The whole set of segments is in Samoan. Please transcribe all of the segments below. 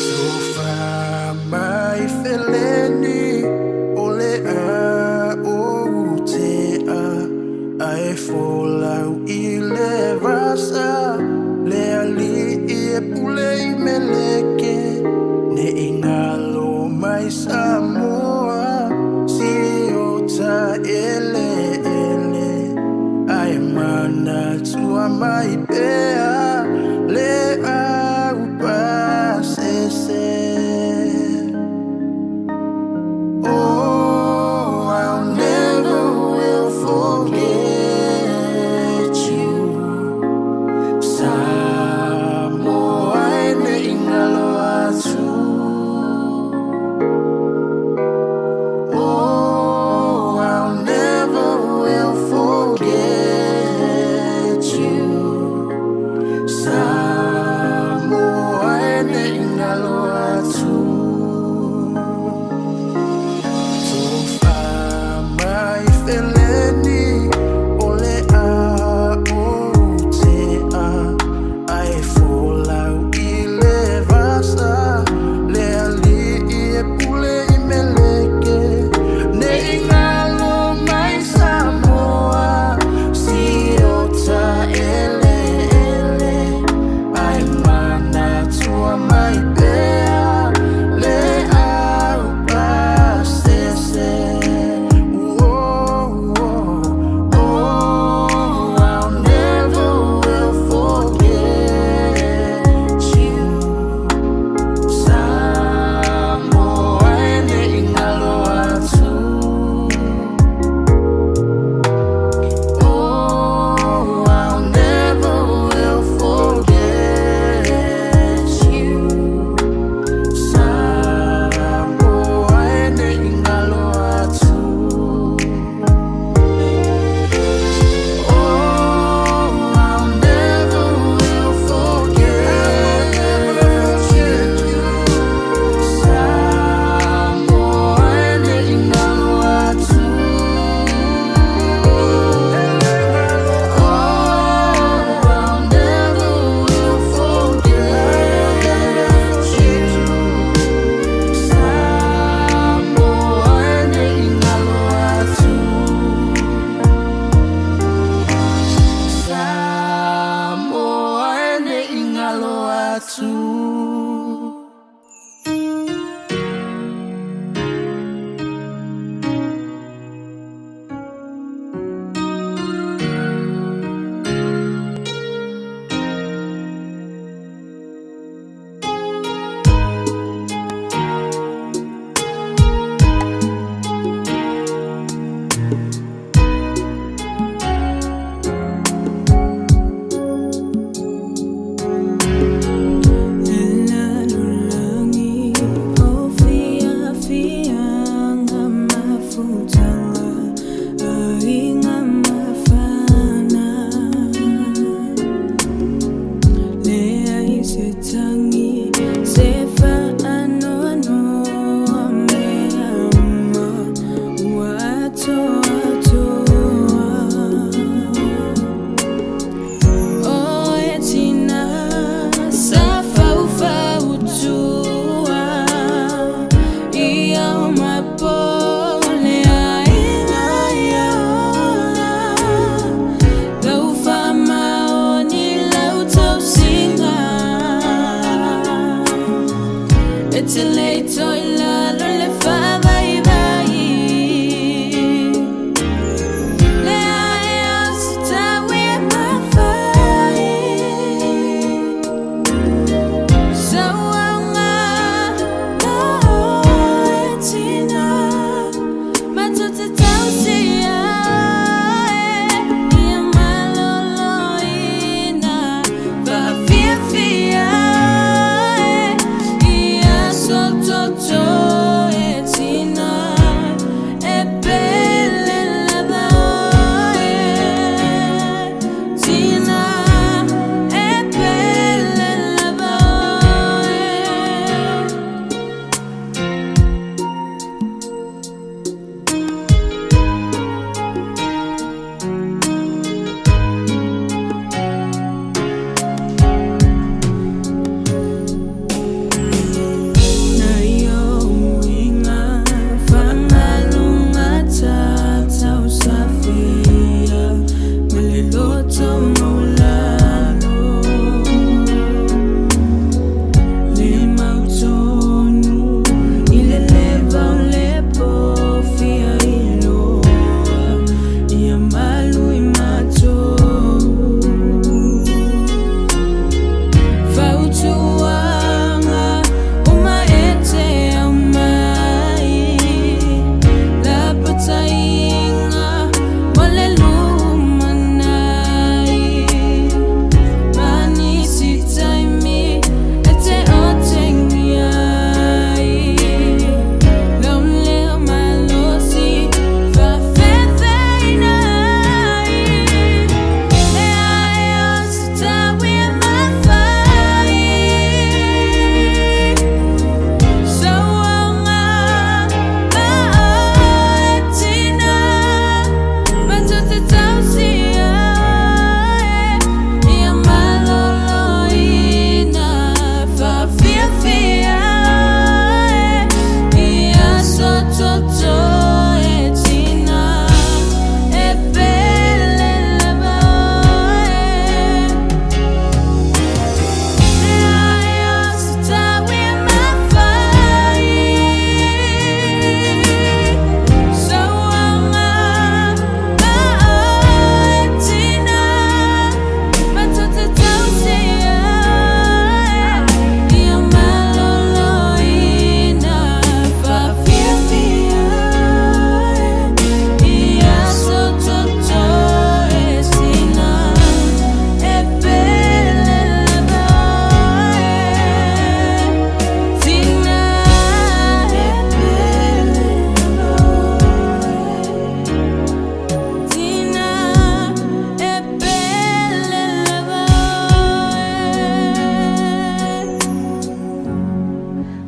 Sofa mai feleni o le a o te a ae folau i le vasa le ali i e pule i meleke ne ingalo mai Samoa si o ta ele ele ai mana tua mai pea le au pasese. Oh, I'll never will forget you. Samoa e ne ingalo atu. Oh, I'll never will forget you. Samoa e ne ingalo atu. Sofa mai feleni o le a o te a ae folau i le vasa le ali i e pule i meleke ne ingalo mai Samoa si o ta ele ele ai mana tua mai pea le au pasese. Oh, oh, oh, I'll never will forget you. Samoa e ne ingalo atu. Oh, I'll never will forget you. Samoa e ne ingalo atu. Oh, I'll never will forget you. Samoa e ne ingalo atu. Oh, I'll never will forget you. Samoa e ne ingalo atu. Samoa e ne ingalo atu. Lalolagi o fiafiaga mafutaga aiga mafana leai se tagi se faanoanoa mea uma ua atoatoa. O e tina sa faufautua ia o mapole aiga ia ola lau faamaoni lau tausiga e te le i toilalo le faavaivai le ae o se taui e mafai sauaga e tina matou te tausia e ia malōlōina faafiafia e ia so toto.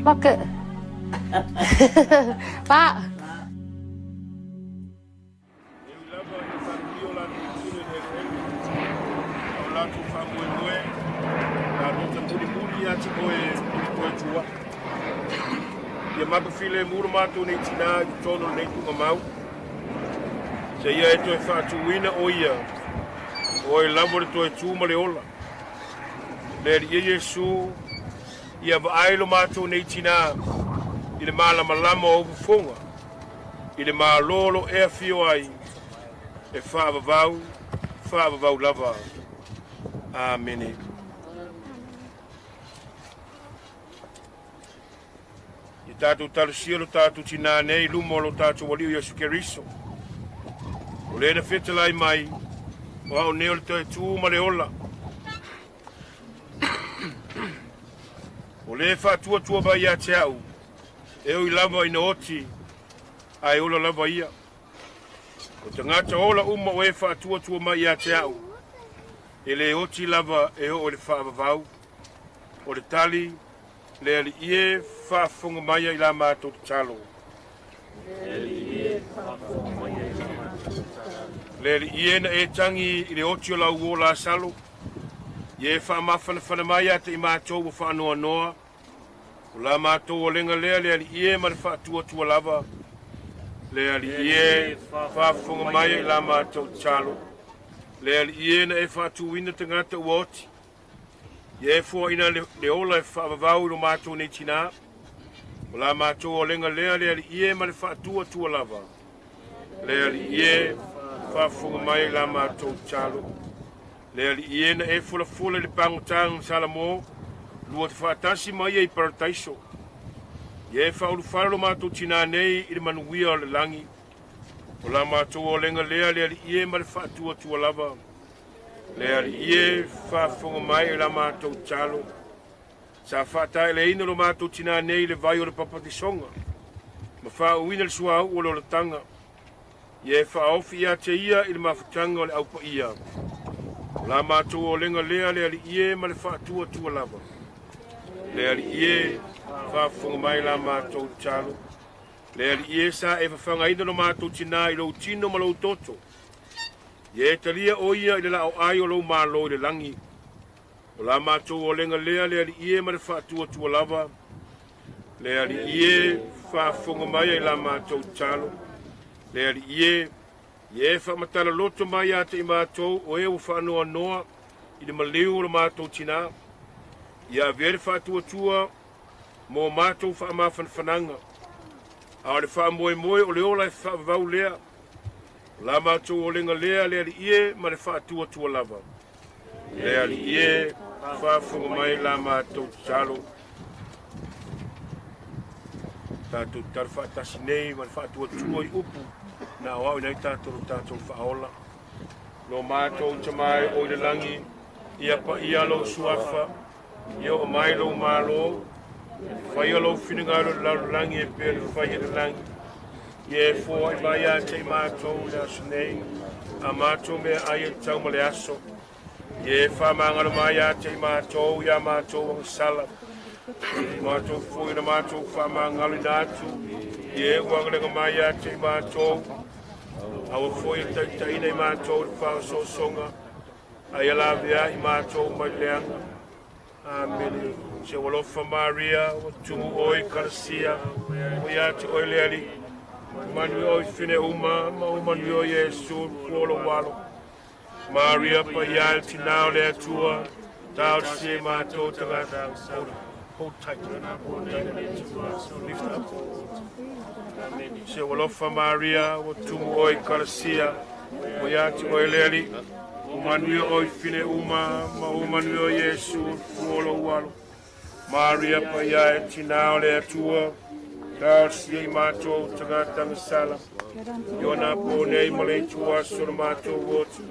Pak. Pak. E ui lava ina faatuia o latou tino i le eluelu, a o latou faamoemoe, latou te mulimuli ia te oe i le toe tu ae. Ia matou filemu lo matou nei tinā i totonu o lenei tuugamau, seia e toe faatuina o ia, o oe lava le toe tu ma le ola. Le Alii e Iesu, ia vaai lo matou nei tinā i le malamalama o ou fofoga, i le Malo o lo o e afio ai, e faavavau, faavavau lava. Amene. Ia tatou talosia lo tatou tinā nei i luma o lo tatou Alii o Iesu Keriso. O le na fetalai mai, o au nei o le toe tu ma le ola. O le faatuatua mai ia te au, e ui lava ina oti, ae ola lava ia. O tagata ola uma o e faatuatua mai ia te au, e le oti lava e oo i le faavavau. O le tali, le Alii e, faafofoga mai i la matou tatalo. Le Alii e na e tagi i le oti o lau uo Lasalo, ia e faamafanafana mai ia te i matou ua faanoanoa. O la matou olega lea le Alii e ma le faatuatua lava. Le Alii e, faafofoga mai i la matou tatalo. Le Alii e na e faatuina tagata ua oti, ia e foaina le ola e faavavau i lo matou nei tinā. O la matou olega lea le Alii e ma le faatuatua lava. Le Alii e, faafofoga mai i la matou tatalo. Le Alii e na e fulafola i le pagotaga Salamo, lua te faatasi mai ia i Parataiso. Ia e faaulufale lo matou tinā nei i le manuia o le lagi. O la matou olega lea le Alii e ma le faatuatua lava. Le Alii e, faafofoga mai i la matou tatalo. Sa faataeleina lo matou tinā nei i le vai o le papatisoga, ma faauuina le suauu o le olataga. Ia e faaofi ia te ia i le mafutaga o le aupaia. O la matou olega lea le Alii e ma le faatuatua lava. Le Alii e, faafofoga mai la matou tatalo. Le Alii e, sa e fafagaina lo matou tinā i lou tino ma lou toto. Ia e talia o ia i le laoai o lou malo i le lagi. O la matou olega lea le Alii e ma le faatuatua lava. Le Alii e, faafofoga mai i la matou tatalo. Le Alii e, ia e faamatala loto mai ia te i matou o e ua faanoanoa i le maliu o lo matou tinā. Ia avea le faatuatua mo matou faamafanafanaga. A o le faamoemoe o le ola e faavavau lea. O la matou olega lea le Alii e ma le faatuatua lava. Le Alii e, faafofoga mai la matou tatalo. Tatou tatalo faatasi nei ma le faatuatua i upu na aoaoina ai tatou lo tatou faaola. Lo matou Tama e o i le lagi, ia paia lou suafa, ia oo mai lou malo, faia lou finagalo i le lalolagi e pei ona faia i le lagi. Ia e foai mai ia te i matou i le aso nei, a matou meaai e tatau ma le aso. Ia e faamagalo mai ia te i matou ia matou agasala, matou foi na matou faamagaloina atu, ia e uagalega mai ia te i matou, aua foi e taitaiina i matou i le faaosoosoga, a ia lavea i matou mai le leaga. Amene. Se ua alofa Maria, ua tumu oe i kalasia, ua ia te oe le Alii. Manuia oe i fine uma, ma o manuia oe Iesu, le fua o lou alo. Maria paia e le tinā o le Atua, talosia i matou tagata. Hold, hold tight. Hold tight. Lift up. Se ua alofa Maria, ua tumu oe i kalasia, ua ia te oe le Alii. Ua manuia oe i fine uma, ma ua manuia oe Iesu, le fua o lou alo. Maria paia e le tinā o le Atua, talosia i matou tagata agasala, i ona po nei ma le itu aso o le matou oti.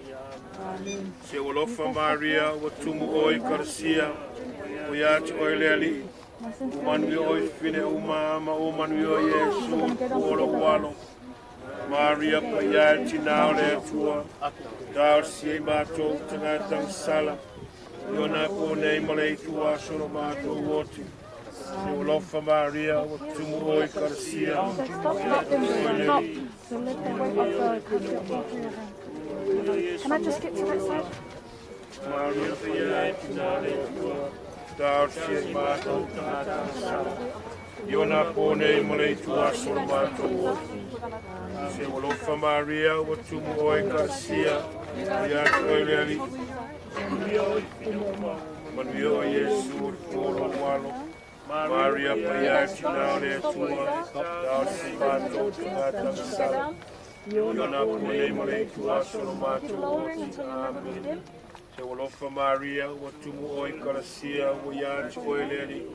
Se ua alofa Maria, ua tumu oe i kalasia, ua ia te oe le Alii. Ua manuia oe i fine uma, ma ua manuia oe Iesu, le fua o lou alo. Maria paia e le tinā o le Atua, talosia i matou tagata agasala, i ona po nei ma le itu aso o le matou oti. Se alofa Maria, ua tumu oe i Ekalesia. So stop, stop them, stop. So let the weight of the casket fall through your hands. Can I just get to that side? Maria paia e tina o le Atua, taofia i matou tagata tagasala, i ona po nei ma le ituaso o lo matou oti. Se ua alofa Maria, ua tumu oe i Ekalesia, ua ia te oe le Alii. Manuia oe Iesu o le fua o lou alo. Maria paia e tina o le Atua, taofia i matou tagata tagasala, i ona po nei ma le ituaso o lo matou oti. Amene. Se ua alofa Maria, ua tumu oe i Ekalesia, ua ia te oe le Alii.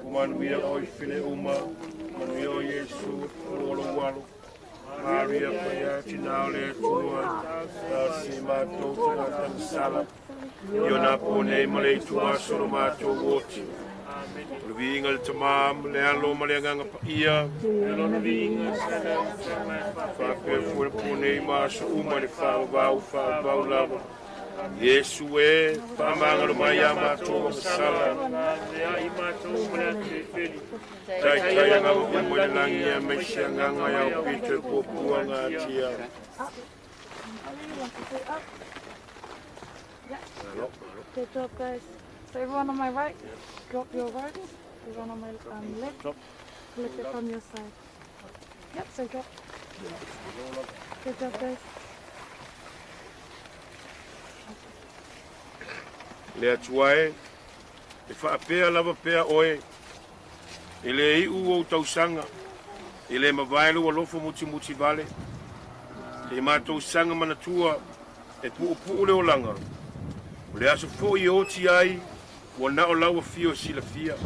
Ua manuia oe i fine uma, manuia oe Iesu o le fua o lou alo. Maria paia e tina o le Atua, taofia i matou tagata tagasala, i ona po nei ma le ituaso o lo matou oti. O le viiga i le Tamā ma le Alo ma le Agaga Paia, faapea foi le po nei ma aso uma i le faavavau faavavau lava. Iesu e, faamagalo mai iā matou agasala. Taitai agaga uma i le lagi aemaise agaga e aopito i puapuaga atia. One, two, three, up. Yeah. Good job, guys. So everyone on my right, drop your robes. Everyone on my left, collect it from your side. Yep, so drop. Good job, guys. Le Atua e, e faapea lava pea oe, e le iu ou tausaga, e le mavae lou alofa mutimuti vale. E matou saga manatua, e puupuu le olaga, o le aso foi e oti ai, ua na o lau afio e silafia.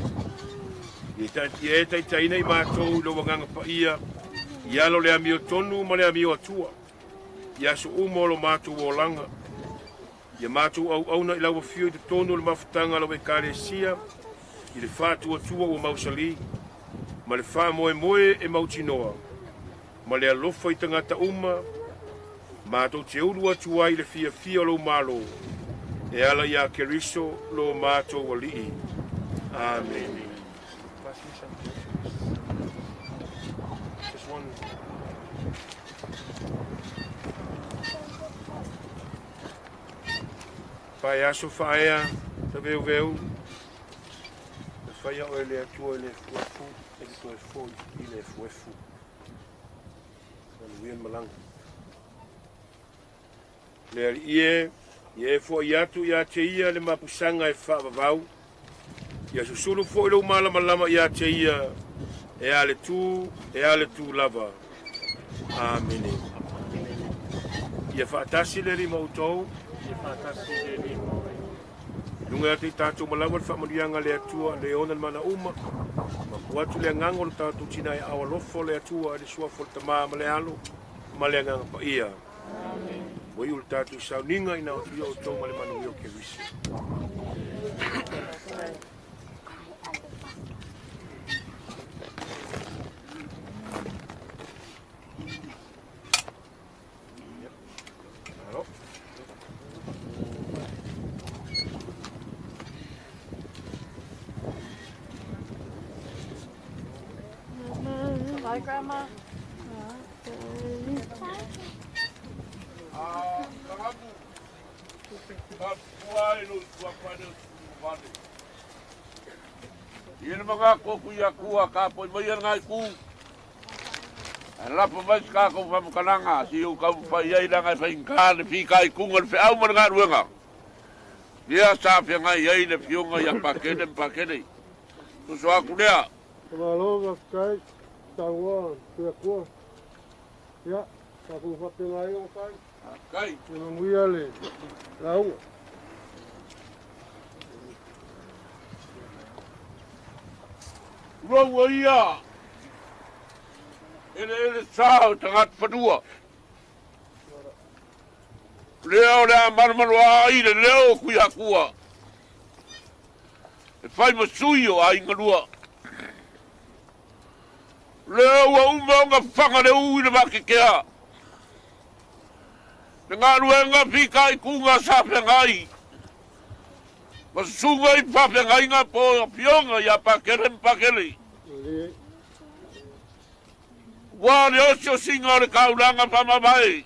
Ia e taitaiina i matou i lou Agaga Paia, i ala o le amiotonu ma le amio atua, i aso uma o lo matou olaga. Ia matou auauna i lau afio i totonu o le mafutaga a lau Ekalesia, i le faatuatua ua mausali, ma le faamoemoe e mautinoa, ma le alofa i tagata uma, matou te ulu atu ai i le fiafia o lou Malo, e ala iā Keriso lo matou Alii. Amene. Pass me some Just one. Paeaso faaea taveuveu, e faia oe e le Atua i le efuefu, e te toe foi i le efuefu. Manuia le malaga. Le Alii e, ia e foai atu ia te ia le mapusaga e faavavau, ia susulu foi lou malamalama ia te ia, e a le tu, e a le tu lava. Amene. Ia faatasi le Alii ma outou. Ia faatasi le Alii ma oe. I luga ia te i tatou ma lava le faamanuiaga a le Atua, le ona le mana uma, mapu atu le agaga o le tatou tina e aao alofa o le Atua i le suafa o le Tamā ma le Alo ma le Agaga Paia. Ua iu le tatou sauniga ina o atu ia outou ma le manuia o Keriso. Malo. Bye, Grandma. Ia na mga ko kuya kuha ka po mai ngai ku. Lapa mai se kākou whamukananga, si u kau whai ai ranga e whainga le whika i kunga le wheau ma le ngā Ia sa whianga ai le whionga ia pakene pakene. Tuso aku lea. Malo mafetai taua te Atua. Ia, tatou faapena ai o kai. Kai. Ia manuia le lauga. Roua ia eleele sa o tagata fanua. Lea o le a malumalu ai le leo o Kuiakua. E fai ma sui o aiga lua. Lea ua uma ona faga le u i le vakekea. Le galuega fitaituga sa feagai. Ma susuga i faafeagaiga po o afioga iā Pakele ma Pakele. Ua le osiosiga o le kaulaga faamavae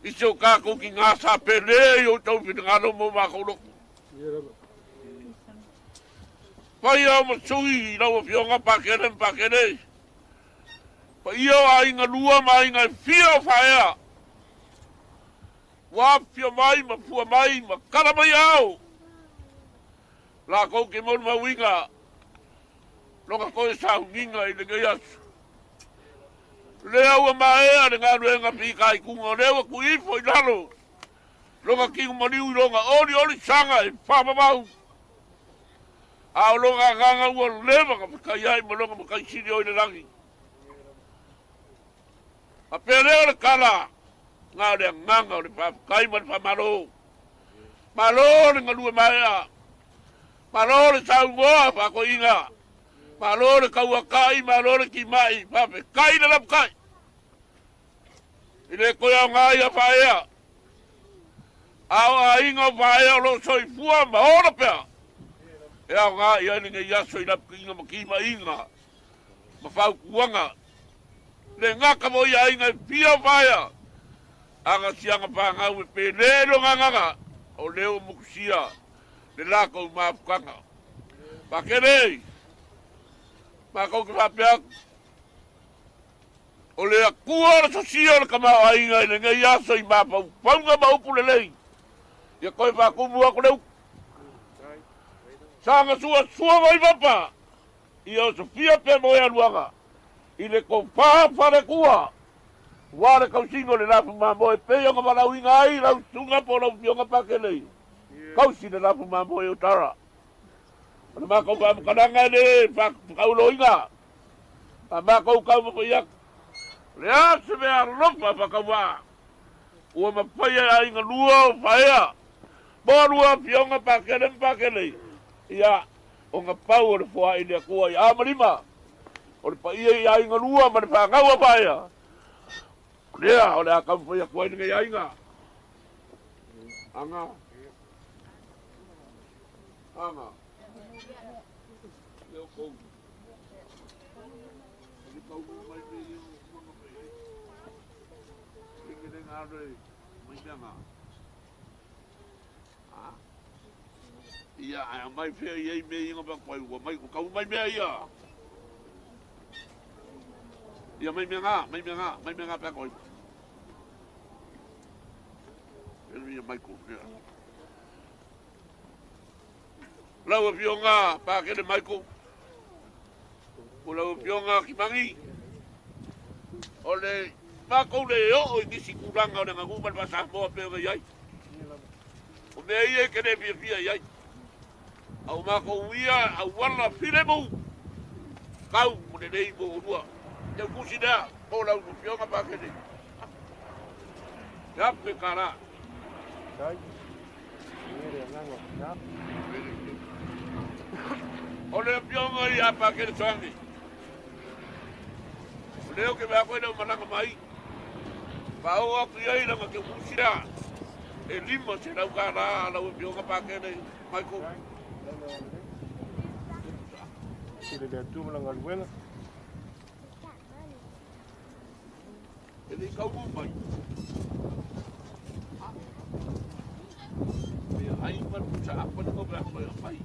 i se o kākou ki ngā sa pele i o tau finagalo mo mākou loku. Fai au ma sui i lau afioga Pakele ma Pakele. Pa ia o aiga lua ma aiga e fia o faea. Ua afifio mai ma fua mai ma kala mai ao. Lākou ke molimauina loga koe sauniga i lenei aso. Lea ua maea le galuega fitaituga o lea ua tuuifo i lalo loga tino maliu i loga olioli saga e faavavau. A o loga agaga ua leva na fekai ai ma loga Mataisili o i le lagi. Faapea lea o le tala, na o le agaga o le faafetai ma le faamalo. Malo le galue maea, malo le saunoa faatoeaina, malo le tauatai, malo le timai, faafetai le lapatai. I le toe aoga ia faaea, a o aiga o faaea o loo soifua ma ola pea. E aoga i ai lenei aso i laputiga ma timaiga ma fautuaga. Le gata foi aiga e fia o faaea, aga siaga fanau e pele loga agaga, o lea ua motusia le latou mafutaga. Pakele, matou te faapea atu, o le Atua o le sosia o le tamaoaiga i lenei aso i mafaufauga ma upu lelei, ia toe faatumu atu le utu. Saga suasua mai papa, ia osofia pea mo e aluaga, i le tofā faletua, ua le tausiga o le lafu mamoe pei ona valaauina ai lau susuga po o lau afioga Pakele. Tausi le lafu mamoe o Tara. O le matou faamatalaga e le faatauloina, a matou taumafai atu. O le a se mea alofa faatauvaa ua mafai e aiga lua o faea mo lua afioga Pakele ma Pakele, ia ona pau o le foai le Atua i a ma lima o le paia i aiga lua ma le fanau a faea. O lea o le a taumafai atu ai lenei aiga. Aga. Aga. Leo kou. Le kau mai me i o kuanga mai ai. Lenge le ngā re mai mea ngā. Ha? Ia, ai mai fea i ei me inga pa koe ua mai ko kau mai mea ia. Ia mai mea ngā, mai mea ngā, mai mea ngā pea koe. Ia mai ko mea. Lau afioga Pakele Michael, o lau afioga Kimangi, o le matou le oo i nisi tulaga o le aganuu ma le faa-Samoa pei ona i ai. O mea ia e te le fiafia i ai. A o matou ia auala filemu, tau mo lelei mo olua. Tau tusi lea, po lau afioga Pakele. Te ape ka rā. O le afioga ia Pakele Soangi. O lea o ke mea koe leo malaga mai. Whao atu i ai langa ke usia. E 5 se lau ka rā lau afioga Pakele Michael. Sile le Atua ma lana galuega. E le i kaulu mai. Pea ai ma le pusa apa ni ngau mai mai.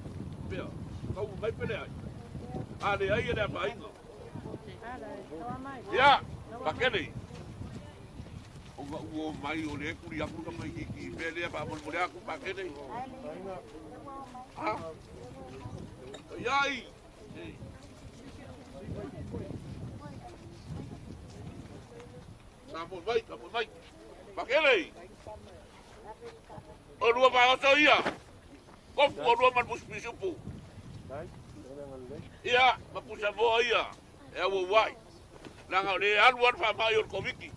Pea kaulu mai pele ai. A le ai e le apainga. Ia, Pakele. O nga ua mai o le kuri aku na mai ki mea lea whaamolemole aku Pakele. Ha? Iai. Ka mai, ka mai. Pakele. O lua whaoso ia. Kofu o lua man pusipisupu. Ia, ma pusa moa ia. E au wai. Langa o le alu alu wha mai o le Koviki.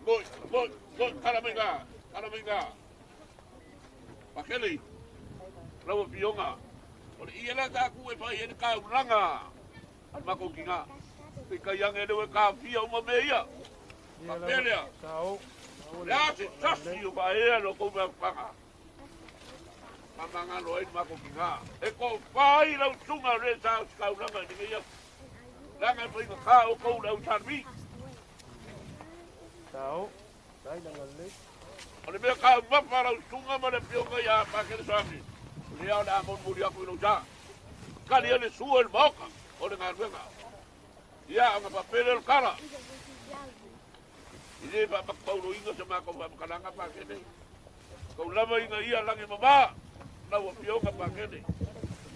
Moi, moi, moi, kala mai ngā, kala mai ngā. Pakele. Lau Afioga, o le ie lea sa ku e fai ai le taulaga a le matou tina. Peitai ane lea ua taofia uma mea ia. Faapea lea, o le a se tasi o faaea lo tou mafutaga? Faamagalo ai le matou tina. E tofa ai lau susuga o le sa o se taulaga i lenei aso. Leaga e faigata outou le au Salemi. O le mea taumafa lau susuga ma le afioga ia Pakele Soami, o lea o le a molimoli atu i lou sa. Tali ai le sua i le maota o le galuega. Ia, ona faapea lea o le tala. E le faamatapauloina se matou faamatalaga Pakele. Tou lava ina ia lagi mama lau afioga Pakele.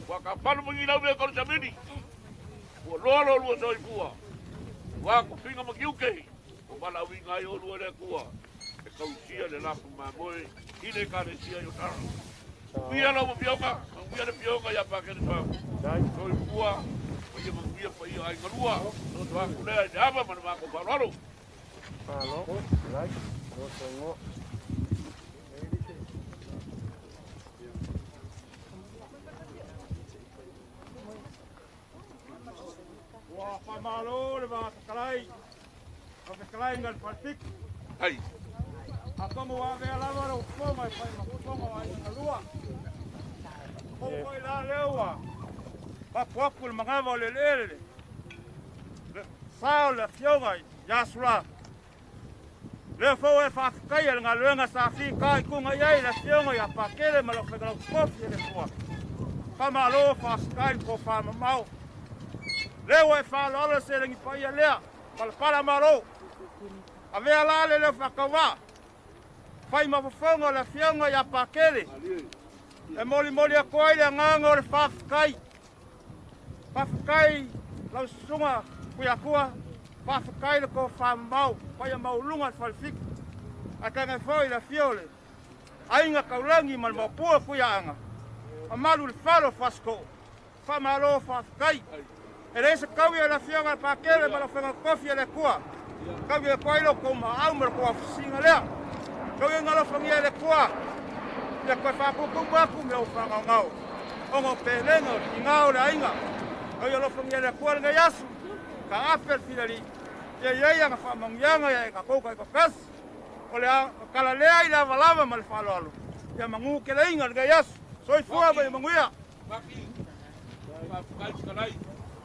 Ua tapalu mai ni lau mea tau samini. Ua loa lo lua soifua. Ua tofiga ma tiute. Ua valaauina ai olua e le Atua e tausia le lafu mamoe i le Ekalesia i Otara. Manuia lau afioga, manuia le afioga ia Pakele Soamu. Soifua ma ia manuia paia o aiga lua. Soso atu lea i le ava ma le matou faaaloalo. Malo, like, go. Ua faamalo le Vaga Fetalai, lau fetalaiga i le Falefitu. Ai. Atonu ua avea lava lau fofoga e fai ma fofoga o aiga na lua. Kou foi la lea ua papuapu le manava o le eleele le sa o le afioga ia Sula. Lea foi e faafetaia le galuega sa fitaituga i ai le afioga ia Pakele ma lau faigalautofi e le Atua. Faamalo faafetai le tofamamao. Lea ua e faaaloalo le seleni paia lea, palapala malo. Avea la le leo faatauvaa, fai ma fofoga o le afioga ia Pakele, e molimoli atu ai le agaga o le faafetai. Faafetai lau susuga Tuiatua, faafetai le tofamamao, paia maualuga le Falefitu. Ae tainane foi le afio o le aiga taulagi ma le maopua Tuiaaga, mamalu le fale o Fasitoo, faamalo faafetai. E leai se taui o le afioga ia Pakele ma lau faigatofi e le Atua. Taui atu ai lo tou maau ma lo tou afisiga lea. Tau ia alofagia e le Atua. Ia toe faaputupu atu mea ua faagaogao. Ona o pelega o le tiga o le aiga. Tau ia alofagia e le Atua lenei aso. Ka afe le filali. Ia iai ana faamanuiaga ia e tatou taitoatasi. O le tala lea i le avalava ma le faaaloalo. Ia manu keleiga lenei aso. Soifua ma ia manuia. Maki, faafetai fetalai,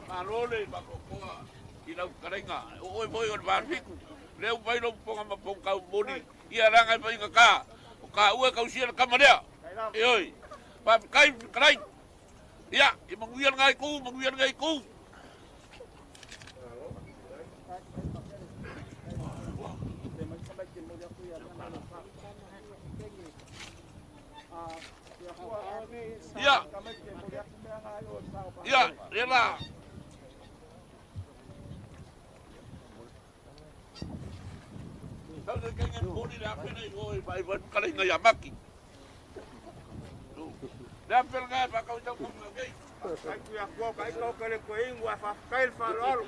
malo le faafoafoa i lau fetalaiga. O oe foi o le Vafitu, lea ua fai lou fofoga ma fofoga taumoli, ia leaga e faigata, o taua e tausia le tama lea. Ioe, faafetai fetalai. Ia, ia manuia lena itu, manuia lenei itu. Ia, ia, ia la. Tau se kenge moni le afe nei o e vai vai kale ngai amaki. Le afe ngai pa kau tau kau ngai. Ai Tuiatua ka ika o ke le koe ingu ae faafetai le faaaloalo.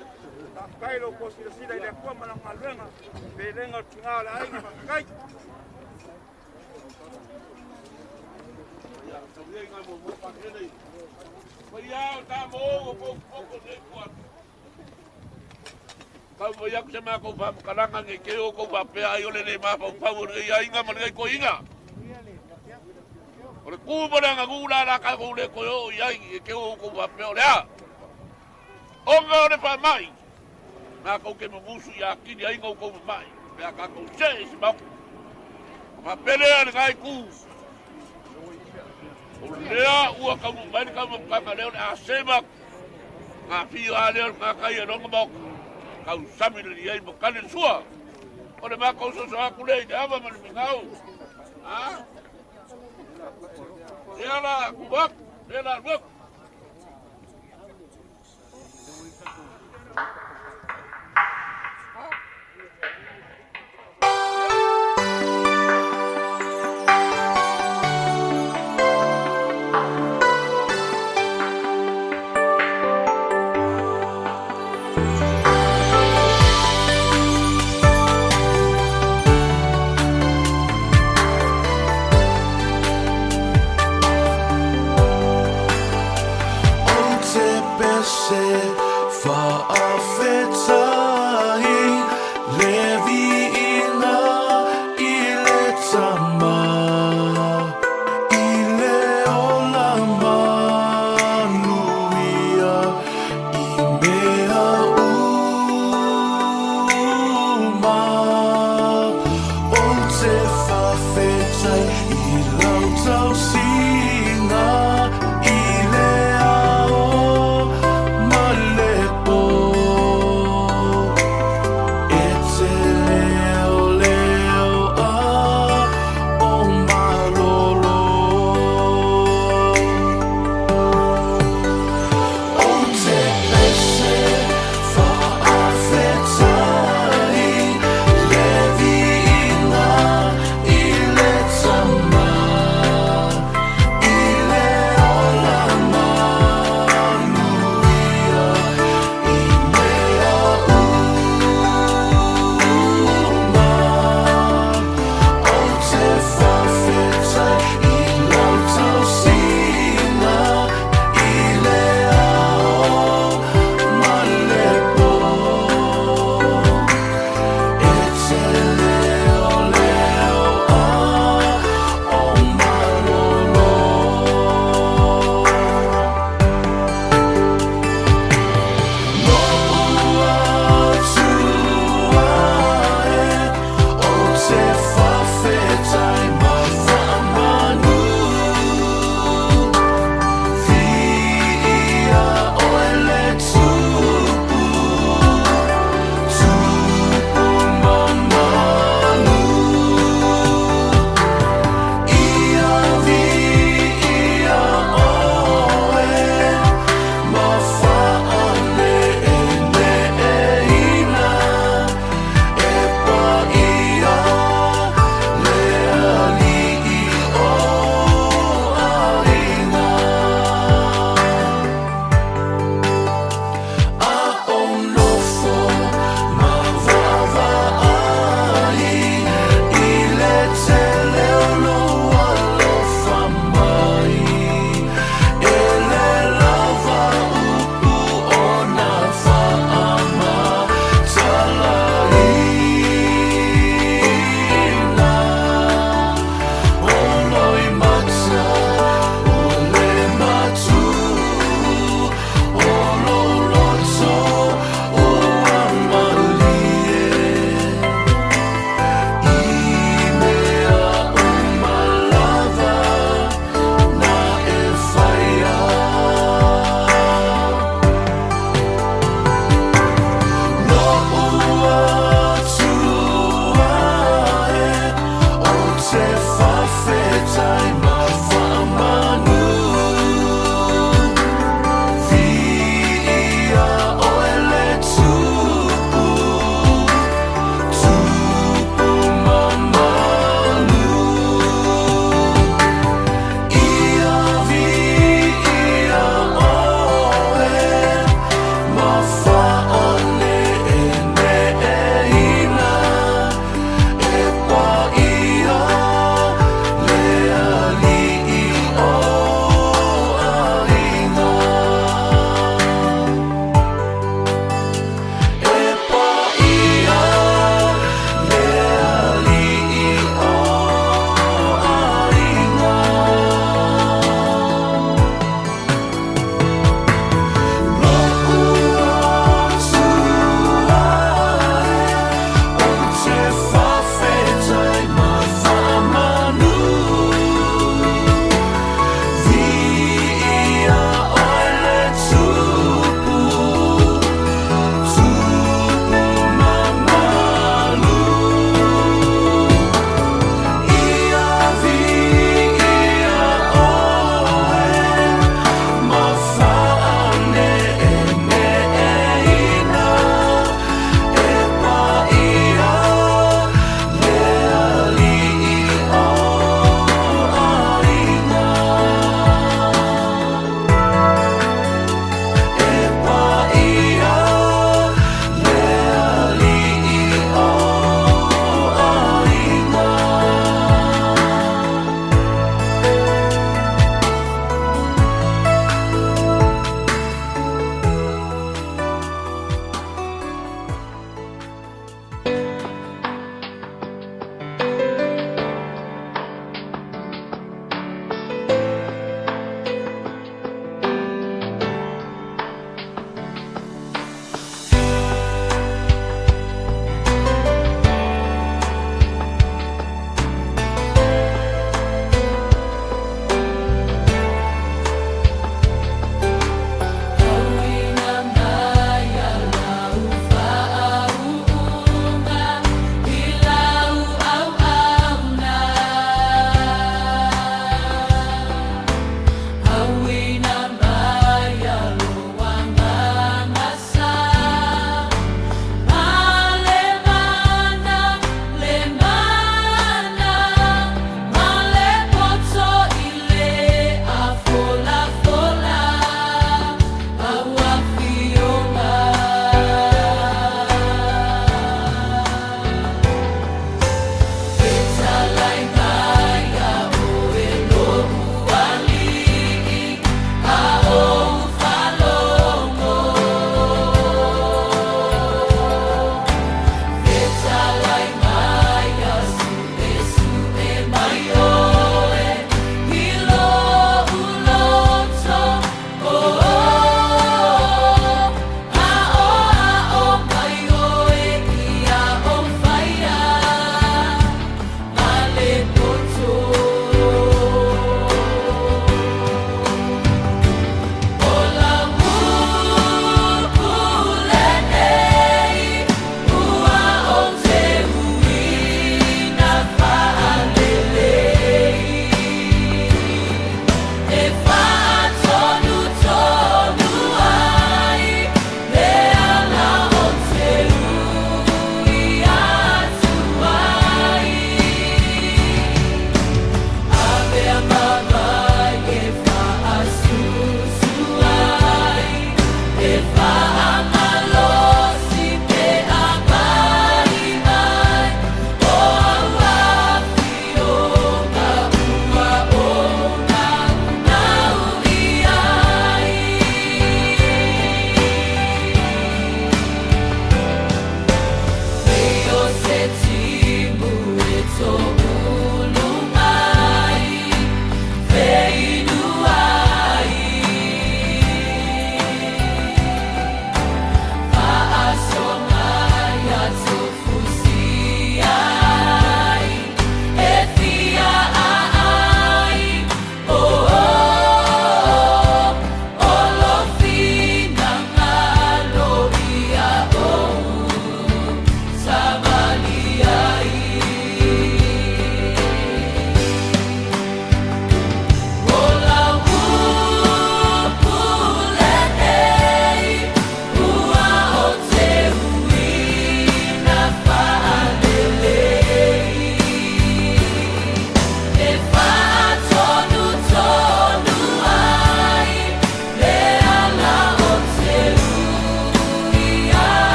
Faafetai lo kou silasila i le Atua ma lana galuega. Pelega o le tiga o le aiga faafetai. Ia, tau ia ngai mo mo pa kele. Paia o ta mo o ko ko nei ku atu. Kau mai aku se makou faamatalaga nei te o kou faapea ai o le lē mafaufau o lenei aiga ma lenei toeaina. O le ku ma le aganuu la la tatou lē toe oo i ai e te o kou faapea o le a. Ona o le faama'i, matou te mumusu ia atili ai na outou mama'i pe a tatou se'e i se maota. Faapea lea lena itu. O lea ua taunuu mai le taumafataga lea o le a sema atu. Ngā whio a lea o le ngākai e lona maota. Tausami le liai ma tali le sua. O le matou soso atu lea i le ava ma le migao. A? Lea la kumu atu, lea la alu atu. te faafetai le viiga i le Tama i le ola manuia i mea uma. Ou te faafetai i lau tausiga i le ao ma le po.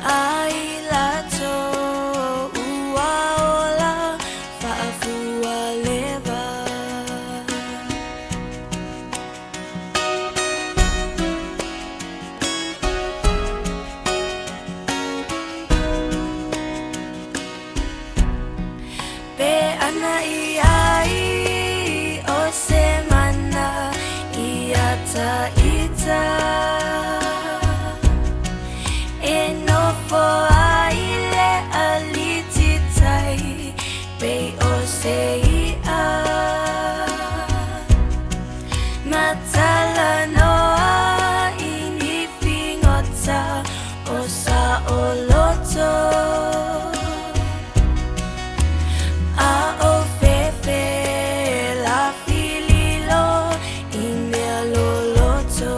Ai latou ua ola faafualeva. Pe ana i ai o se mana ia ta ita e nofo ai le alititai pe o se ia matala noa i ni figota o sa o loto. A o fefe la fililo i mea loloto.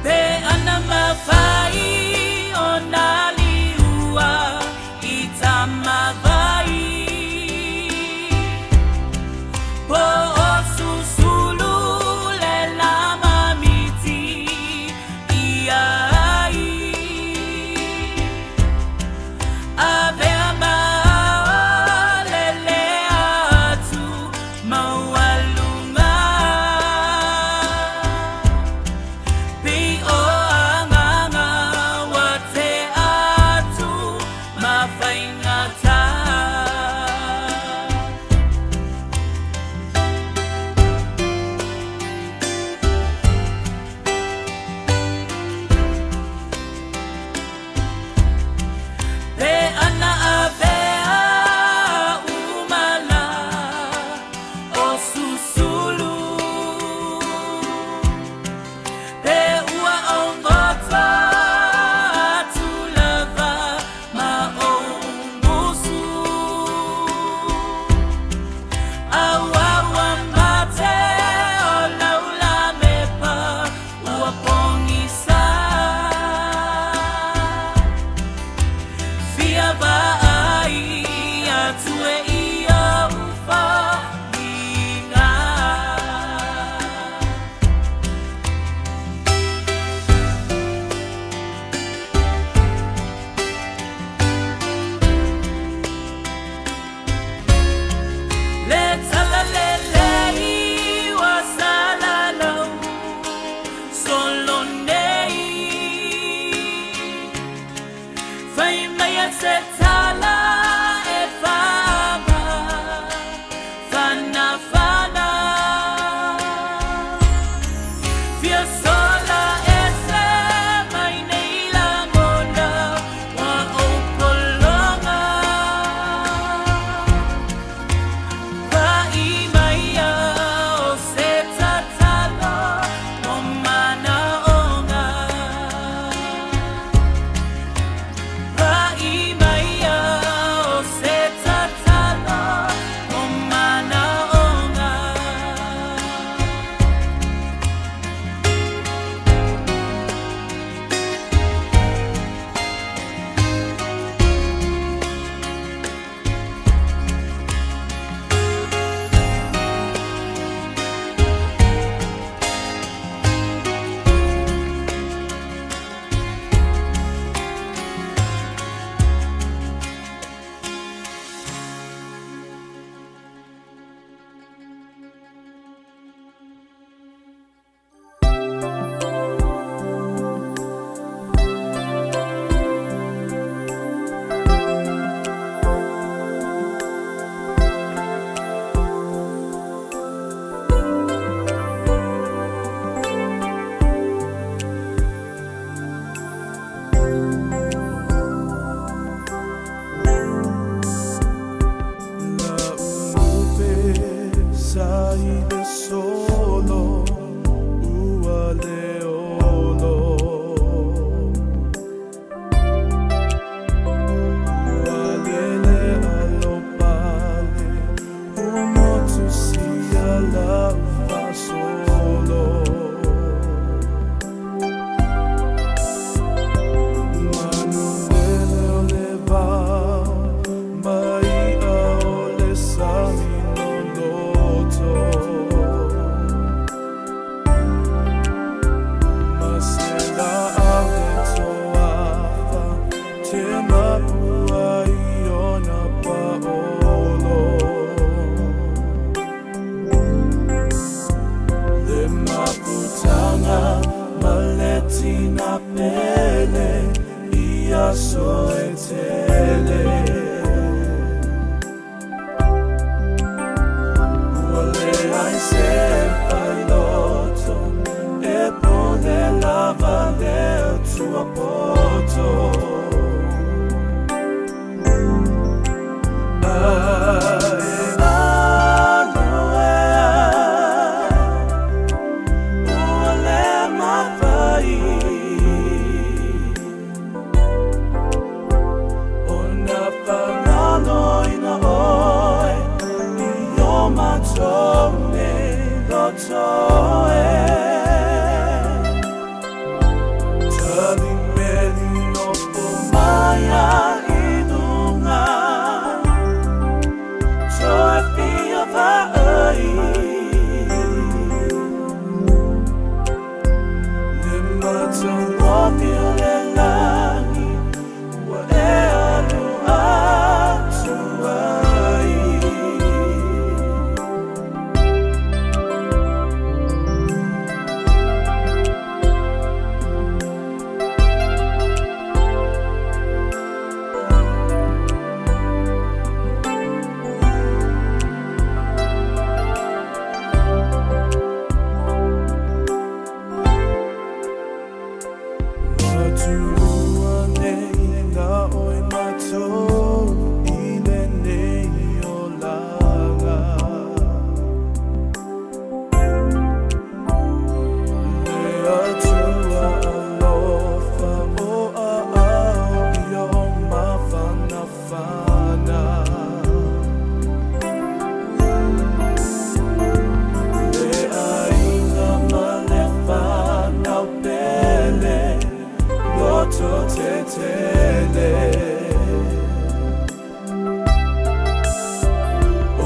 Pe ana mafai o nā liua i tamavai. Po o susulu le lama miti i ai. Avea mao le le atu maualuga. Pe o agaga ua te atu ma faigata. Pe ana avea umala o susulu. Pe ua augota atu lava ma o musu. Auau mate o laula mepa ua pogisa. Fia vaai atu e ia ufaliga. Le tala le lei ua salalau solo nei. Fai mai a se tala e fama fana fana. Fia sola e se mai nei lagona ua ou pologa. Pa'i mai o se tatalo o manaoga. Pa'i mai o se tatalo o manaoga. Ulupe sa ile solo ua le olo. Ua lele alo pale o motu sia lau fasolo. Manu lele o le vao mai Toe Tali meli no po maya ilunga Toe fia vaai Le matangofi o le lagi Ua e alu atu ai. Maturua nei la oi matou i lenei olaga. Le Atua alofa o aao ia o mafanafana. Le aiga ma le fanau pele loto tetele. O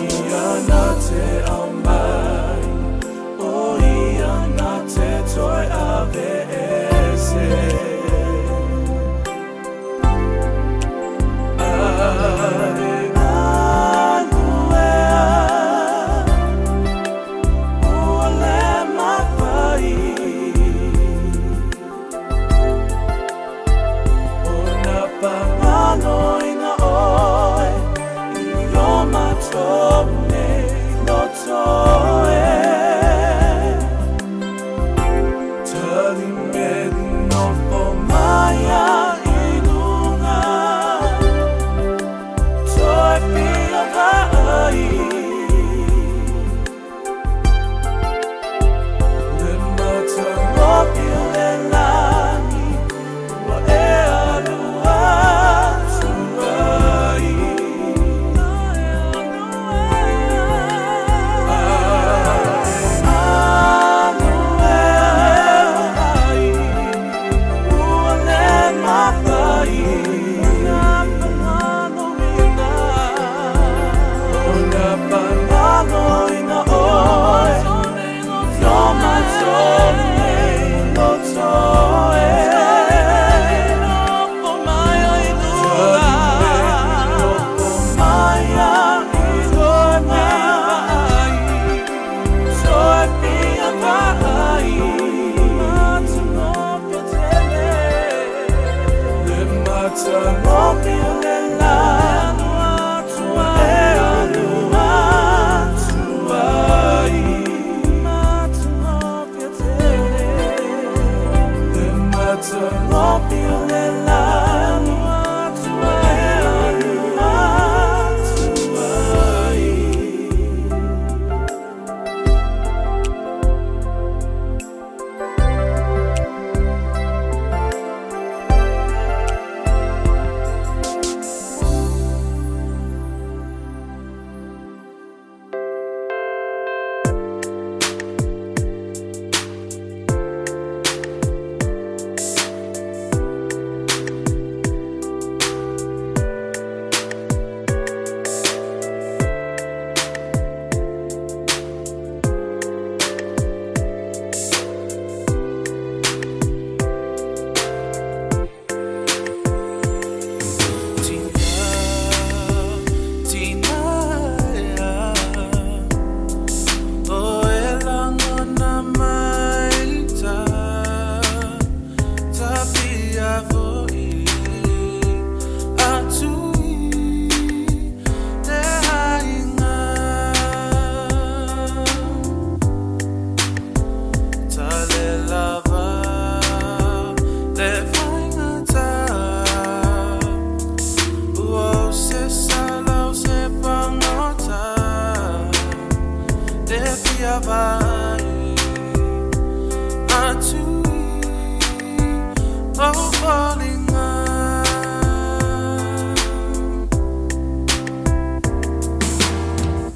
ia na te au mai, o ia na te toe ave ese. Ae alu ea, ua le mafai ona fagaloina oe i o matou nei loto e. Tali meli nofo maia i luga, toe fia vaai. Le matangofi o le lagi ua e alu atu ai. Alu ea, ua le mafai ona fagaloina oe i o matou nei loto e. Toe fia vaai. Le matangofi o le lagi ua e alu atu ai. Le matangofi o le lagi ua e alu atu ai.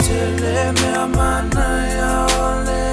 Tele mea mana ia o le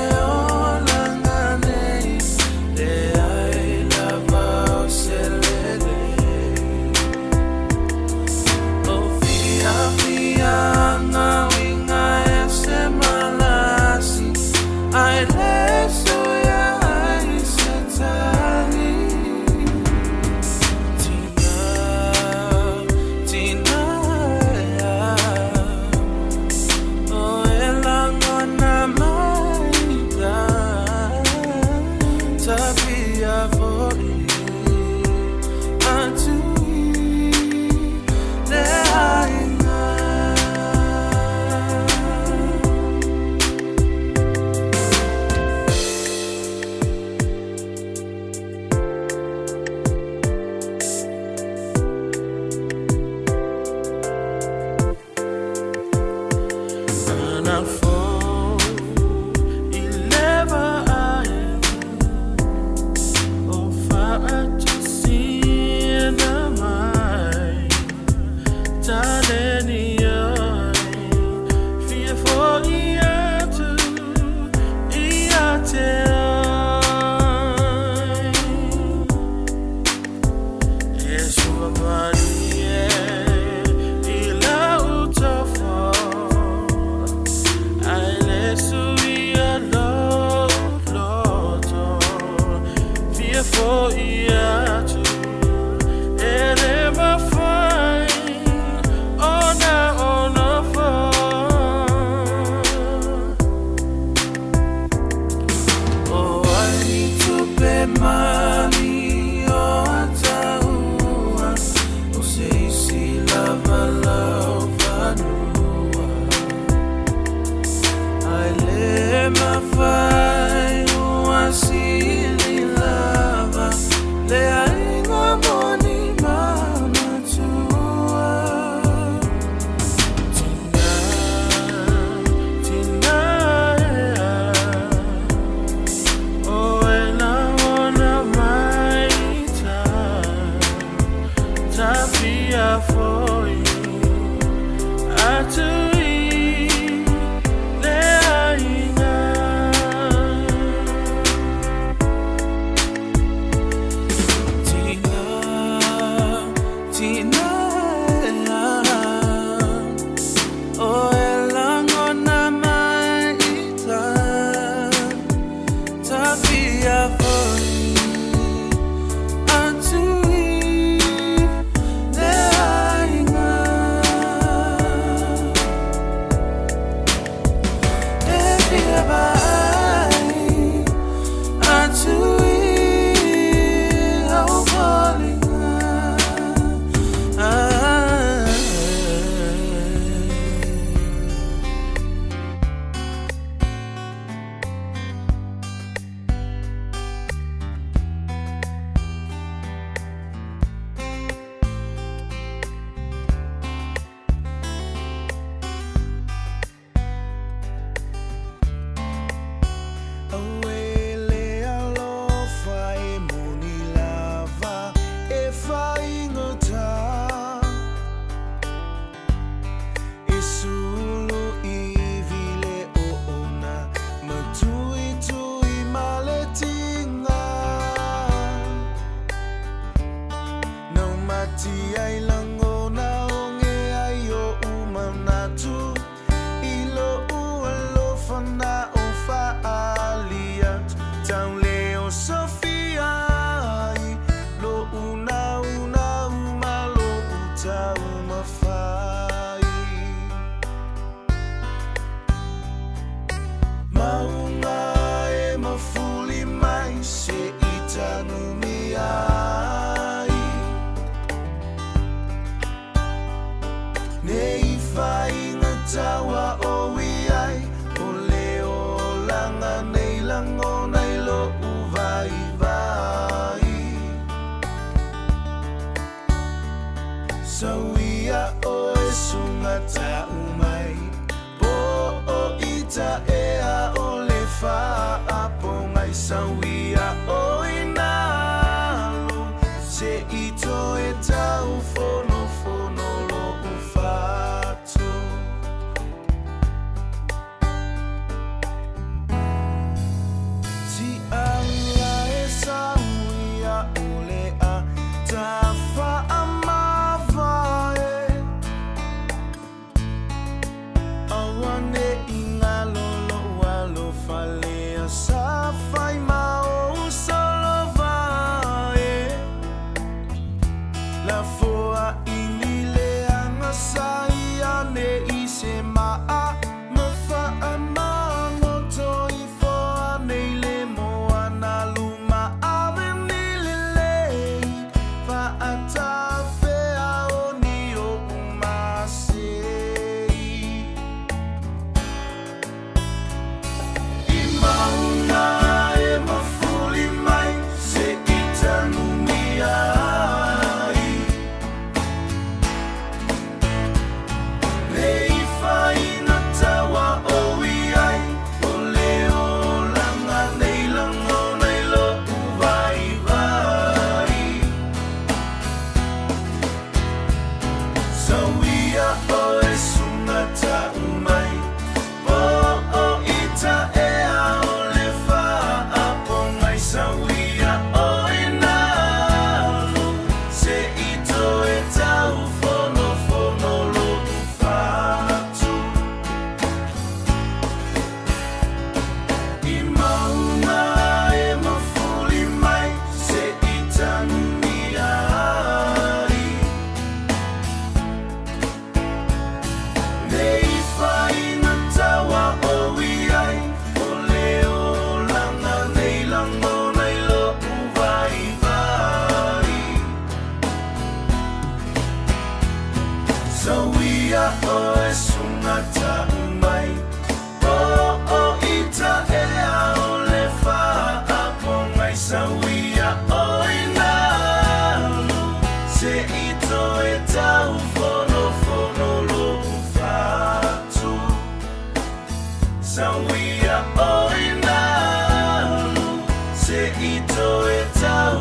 faiga taua o iai, o le olaga nei lagona i lo'u vaivai. Sauia oe suga ta'u mai, po o ita ea o le faapogai. Sauia oe nalo se'i toe taufonofono lo'u fatu. Ti'ala e sauia o le a tafaamavae, aua ne'i galo lo'u alofa lea sa fai ma ou solovae. Lafoaʻini leaga sa ia nei se maa ma faamagoto ifo anei le moana luma ave ni lelei faatafea o ni oʻu masei. I mauga e mafuli mai se'i tanumia ai, nei faiga taua o iai, o le olaga nei lagona i lo'u vaivai. Sauia oe suga ta'u mai, po o ita ea o le faapogai. Sauia oe nalo se'i toe taufonofono lo'u fatu. I mauga e mafuli mai se'i tanumia ai, nei faiga taua o iai, o le olaga nei lagona i lo'u vaivai. Sauia oe suga ta'u mai, po o ita ea o le faapogai. Sauia oe nalo se'i toe taufonofono lo'u fatu. Sauia oe nalo se'i toe tau